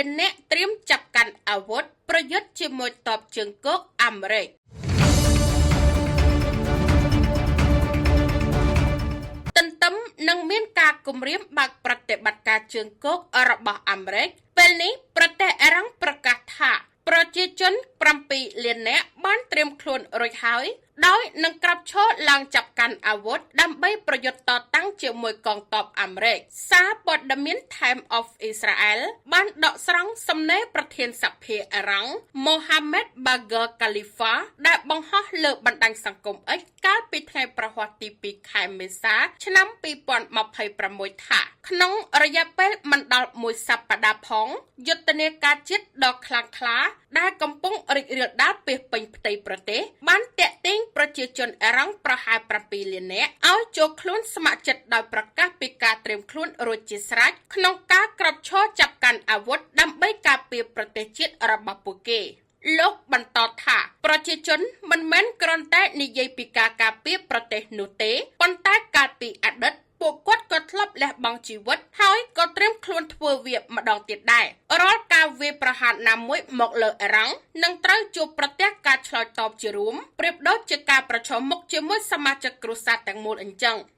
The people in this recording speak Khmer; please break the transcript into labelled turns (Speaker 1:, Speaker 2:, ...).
Speaker 1: លាននាក់ត្រៀមចាប់កាន់អាវុធប្រយុទ្ធជាមួយទ័ពជើងគោកអាមេរិកទន្ទឹមនឹងមានការគម្រាមបើកប្រតិបត្តិការជើងគោករបស់អាមេរិកពេលនេះប្រទេសអ៊ីរ៉ង់ប្រកាសថាប្រជាជន7លាននាក់បានត្រៀមខ្លួនរួចហើយដោយនឹងក្រោកឈរឡើងចាប់កាន់អាវុធដើម្បីប្រយុទ្ធតតាំងជាមួយកងទ័ពអាមេរិកសារព័ត៌មាន Times of Israel បានដកស្រង់សំណេរប្រធានសភាអ៊ីរ៉ង់ Mohammad Bagher Khalifa ដែលបង្ហោះលើបណ្ដាញសង្គម X កាលពីថ្ងៃព្រហស្បតិ៍ទី2ខែមេសាឆ្នាំ2026ថាក្នុងរយៈពេលមិនដល់មួយសប្តាហ៍ផងយុទ្ធនាការជាតិដ៏ខ្លាំងក្លាដែលកំពុងរីករាលដាលពាសពេញផ្ទៃប្រទេសបានទាក់ទាញប្រជាជនអ៊ីរ៉ង់ប្រហែល7លាននាក់ឲ្យចូលខ្លួនស្ម័គ្រចិត្តដោយប្រកាសពីការត្រៀមខ្លួនរួចជាស្រេចក្នុងការក្រោកឈរចាប់កាន់អាវុធដើម្បីការពារប្រទេសជាតិរបស់ពួកគេលោកបន្តថាប្រជាជនមិនមែនគ្រាន់តែនិយាយពីការការពារប្រទេសនោះទេប៉ុន្តែកាលពីអតីតពួកគាត់ក៏ធ្លាប់លះបង់ជីវិតហើយក៏ត្រៀមខ្លួនធ្វើវាម្ដងទៀតដែររាល់ការវាយប្រហារណាមួយមកលើអ៊ីរ៉ង់នឹងត្រូវជួបប្រទះការឆ្លើយតបជារួមប្រៀបដូចជាការប្រឈមមុខជាមួយសមាជិកគ្រួសារទាំងមូលអញ្ចឹង។